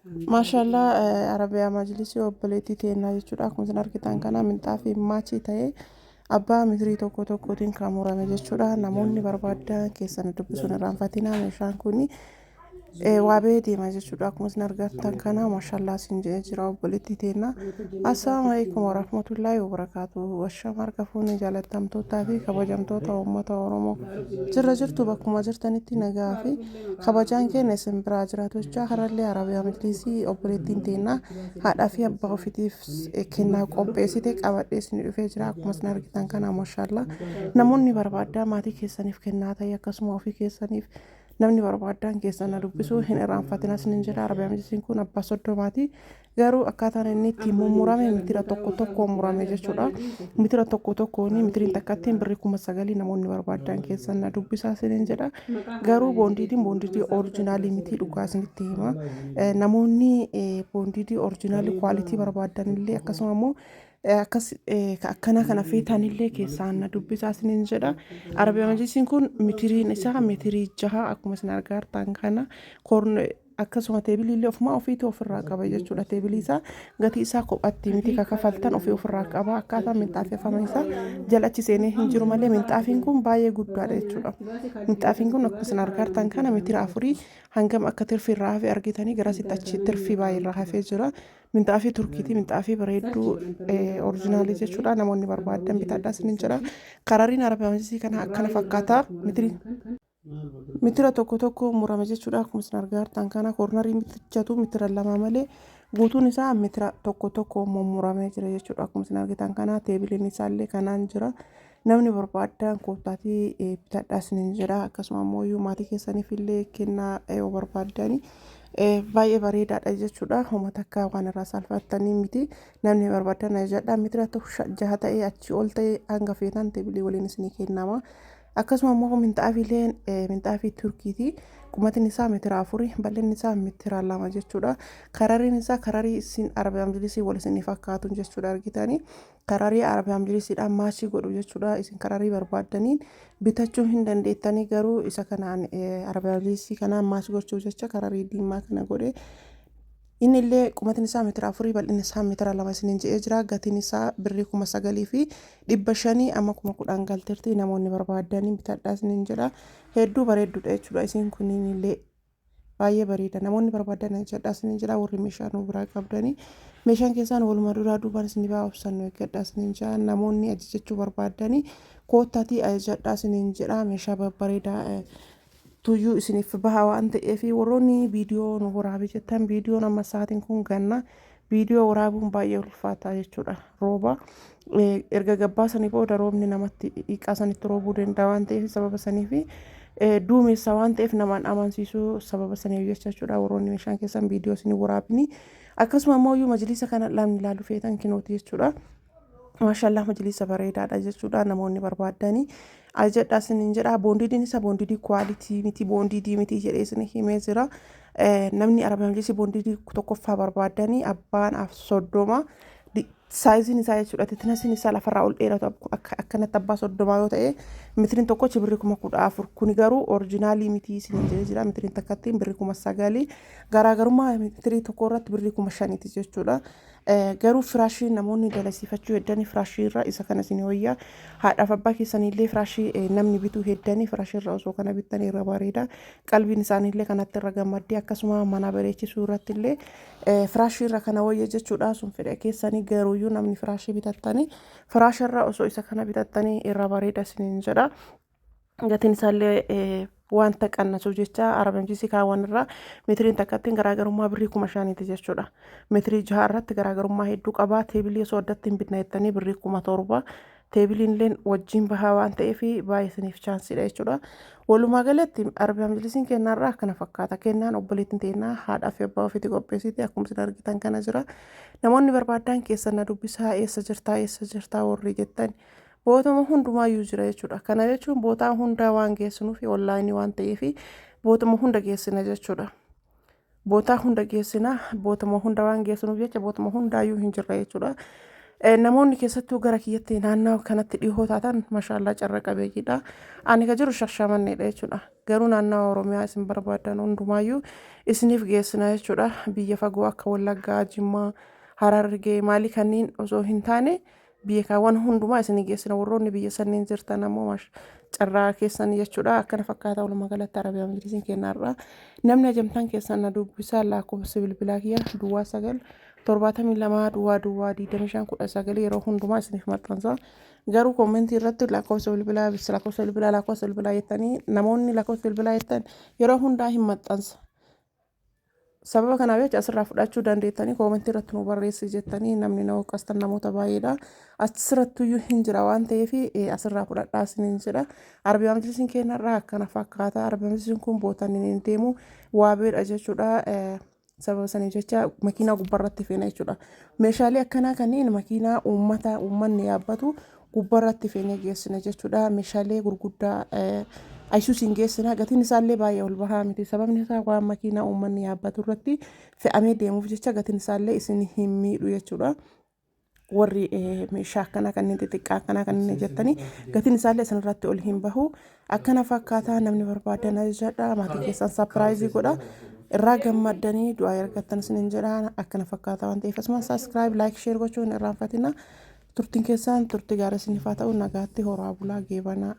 Maashaallah, Arabiyaa majlisii obboleettii teennaa jechuudha. Akkuma isin argitan kana minxaafii maachii ta'ee abbaa mitirii tokko tokkootiin kan murame jechuudha. Namoonni barbaadan keessan dubbisuun irraanfatinaa, meeshaan kun waa ba'ee deema jechuudha. Akkuma isin argattan kana maashaallah isin jedhee jira obboleettii teennaa. Assalaamu alaikum warahmatullaahi wabarakaatu. Washama harka fuunee, jaalattamtootaa fi kabajamtoota uummata Oromoo. Jirra jirtu, bakkuma jirtanitti nagaa fi kabajaan keenya isin biraa jiraatu jechaa, har'allee Arabiyaa Majlisii obboleettiin teennaa haadhaa fi abbaa ofiitiif kennaa qopheessite qabadhee isin dhufee jira. Akkuma isin argitan kana maashaallah, namoonni barbaaddaa maatii keessaniif kennaa ta'e, akkasuma ofii keessaniif namni barbaaddaan keessan na dubbisuu hin irraanfatina isinin jedha. Arabiyaa Majlisiin kun abbaa 30ti. Garuu akkaataan inni itti mummurame mitira tokko tokkoon murame jechuudha. Mitira tokko tokkoon mitiriin takkattiin birrii 9,000. Namoonni barbaadan keessan na dubbisaa isinin jedha. Garuu boondiidiin boondiidii original miti, dhugaa isinitti hima. Namoonni boondiidii original quality barbaadan illee, akkasuma immoo akkas akkana kana feetan illee keessaan na dubbisaa isinin jedha. Arabiyaa Majlisiin kun mitiriin isaa mitirii 6, akkuma isin argaa jirtan kana corner, akkasuma teebilii illee ofumaa ofiitu ofirraa qaba jechuudha. Teebilii isaa gatii isaa kophatti miti ka kafaltan, ofii ofirraa qaba. Akkaataa minxaafii afama isaa jala achi seenee hin jiru malee minxaafiin kun baay'ee guddaadha jechuudha. Minxaafiin kun akkuma isin argaa jirtan kana mitira 4, hangam akka tirfii irraa hafe argitanii, garasitti achi tirfii baay'ee irraa hafee jira. Minxaafii Turkiitii, minxaafii bareedduu original jechuudha. Namoonni barbaadan bitadhaa isinin jedha. Karariin Arabiyaa Majlisii kana akkana fakkaata. Mitirii mitira tokko tokko murame jechuudha. Akkuma isin argaa jirtan kana cornerii mitichatu mitira 2 malee guutuun isaa mitira tokko tokko mummuramee jira jechuudha. Akkuma isin argitan kana teebiliin isaallee kanaan jira. Namni barbaadan koottaatii bitadhaa isinin jedha. Akkasuma immoo iyyuu maatii keessaniif illee kennaa yoo barbaaddani baay'ee bareedaadha jechuudha. Homa takka waan irraa saalfattanii miti. Namni barbaadan ajajadha. Mitira 6 ta'ee achii ol ta'e hanga feetan teebilii waliin isinii kennama. Akkasuma immoo minxaafiileen minxaafii Turkiiti. Qumatiin isaa mitira 4, bal'inni isaa mitira 2 jechuudha. Karariin isaa kararii isin Arabiyaa Majlisii wal isinii fakkaatu jechuudha, argitanii. Kararii Arabiyaa Majlisiidhaan match godhu jechuudha. Isin kararii barbaaddaniin bitachuu hin dandeettanii, garuu isa kanaan Arabiyaa Majlisii kanaan match gochuuf jecha kararii diimaa kana godhe. Inni illee qumatiin isaa mitira 4, bal'inni isaa mitira 2 isiniin jedhee jira. Gatiin isaa birrii 9,500, amma 10,000 galteerti. Namoonni barbaaddanii bitadhaa isiniin jedha. Hedduu bareedduudha jechuudha. Isiin kunniin illee baay'ee bareeda. Namoonni barbaadan ajajadhaa isiniin jedha. Warri meeshaa nu biraa qabdanii. Meeshaan keessaan walumaa duraa duubaan isin baa obsannu eeggadhaa isiniin jedha. Namoonni ajajachuu barbaaddanii koottaatii ajajadhaa isiniin jedha. Meeshaa babbareedaa tuyyuu isiniif baha waan ta'eef, warroonni viidiyoo nu waraabi jettan, viidiyoon amma sa'aatiin kun ganna, viidiyoo waraabuun baay'ee ulfaataa jechuudha. Rooba erga gabbaasanii booda roobni namatti dhiqaa sanitti roobuu danda'a waan ta'eef, sababa saniif duumessa waan ta'eef namaan amansiisuu, sababa saniif jecha jechuudha. Warroonni meeshaan keessan viidiyoo isin waraabni, akkasuma immoo iyyuu majlisa kana lamni ilaaluu feetan kinooti jechuudha. Maashaallah, majlisa bareedaadha jechuudha. Namoonni barbaaddanii ajajadhaa isiniin jedha. Boondiidiin isaa boondiidii quality miti, boondiidii miti jedhee isin himee jira. Namni Arabiyaa Majlisii boondiidii tokkoffaa barbaaddanii abbaan 30 sizeiin isaa jechuudha. Thicknessiin isaa lafarraa ol dheeratu akkanatti abbaa 30 yoo ta'e mitiriin tokkochi birrii 14,000. Kuni garuu original miti isiniin jedhee jira. Mitiriin takkattiin birrii 9,000, garaagarummaa mitirii tokko irratti birrii 5,000ti jechuudha. Garuu firaashii namoonni dalasiifachuu heddanii firaashii irra isa kana isin wayyaa. Haadhaaf abbaa keessaniillee firaashii namni bituu heddanii firaashii irra osoo kana bittanii irra bareeda. Qalbiin isaaniillee kanatti irra gammaddee, akkasuma mana bareechisuu irratti illee firaashii irra kana wayya jechuudha. Sun fedha keessanii, garuuyyuu namni firaashii bitattanii firaasha irra osoo isa kana bitattanii irra bareeda isiniin jedha. Gatiin isaallee wanta qannasuuf jecha Arabiyaa Majlisii kaawwan irraa meetiriin takkattiin garaagarummaa birrii 5,000ti jechuudha. Meetirii 6 irratti garaagarummaa hedduu qaba. Teebilii osoo addatti hin bitna jettanii birrii 7,000. Teebiliin illee wajjin bahaa waan ta'eef baay'ee isiniif chanceiidha jechuudha. Walumaa galatti Arabiyaa Majlisiin kennaarraa akkana fakkaata. Kennaan obboleettiin teennaa haadhaa fi abbaa ofiitti qopheessite akkuma isin argitan kana jira. Namoonni barbaadan keessan na dubbisaa, eessa jirtaa, eessa jirtaa warri jettan, bootuma hundumaayyuu jira jechuudha. Kana jechuun bootaa hundaa waan geessinuuf, online waan ta'eef bootuma hunda geessina jechuudha. Bootaa hunda geessina, bootuma hunda waan geessinuuf jecha bootuma hundaayyuu hin jirra jechuudha. Namoonni keessattuu gara kiyyatti naannawa kanatti dhihoo taatan, mashaallaa, carra qabeeyyiidha. Ani ka jiru Shashamanneedha jechuudha. Garuu naannawa Oromiyaa isin barbaadan hundumaayyuu isiniif geessina jechuudha. Biyya fagoo akka Wallaggaa, Jimmaa, Harargee maalii kanneen osoo hin taane biyya kaawwan hundumaa isinii geessina. Warroonni biyya sanniin jirtan ammoo carraa keessan jechuudha. Akkana fakkaata walumaa galatti Arabiyaa Majlisiin kennaarraa. Namni ajamtaan keessan na dubbisaa, lakkoofsi bilbilaa kiyya 09 72 00 25 19 yeroo hundumaa isiniif maxxansa. Garuu koomentii irratti lakkoofsa bilbilaa, lakkoofsa bilbilaa, lakkoofsa bilbilaa jettanii, namoonni lakkoofsa bilbilaa jettan yeroo hundaa hin maxxansa. Sababa kanaaf jecha asirraa fudhachuu dandeettanii, koomentii irratti nu barreessi jettanii namni na waqqastan namoota baay'eedha. Asirrattuyyuu hin jira waan ta'eef asirraa fudhadhaa isiniin jedha. Arabiyaa Majlisiin keenyarraa akkana fakkaata. Arabiyaa Majlisiin kun bootaan inni deemu waabeedha jechuudha. Sababa saniif jecha makiinaa gubbaarratti feena jechuudha. Meeshaalee akkanaa kanneen makiinaa uummata uummanni yaabbatu gubbaarratti feenee geessina jechuudha. Meeshaalee gurguddaa Isuzuun geessina. Gatiin isaallee baay'ee ol bahaa miti. Sababni isaa waan makiinaa uummanni yaabbatu irratti fe'amee deemuuf jecha gatiin isaallee isin hin miidhu jechuudha. Warri meeshaa akkanaa kanneen xixiqqaa akkanaa kanneen jettanii gatiin isaallee isinirratti ol hin bahu. Akkana fakkaataa, namni barbaadan ajajadha. Maatii keessan surprise godha. Irraa gammaddanii du'aa argattan isinin jedha. Akkana fakkaata waan ta'eef asumaan subscribe, like, share gochuun hin irraanfatina. Turtiin keessan turtii gaarii isiniif haa ta'u. Nagaatti, horaa bulaa, geebanaa.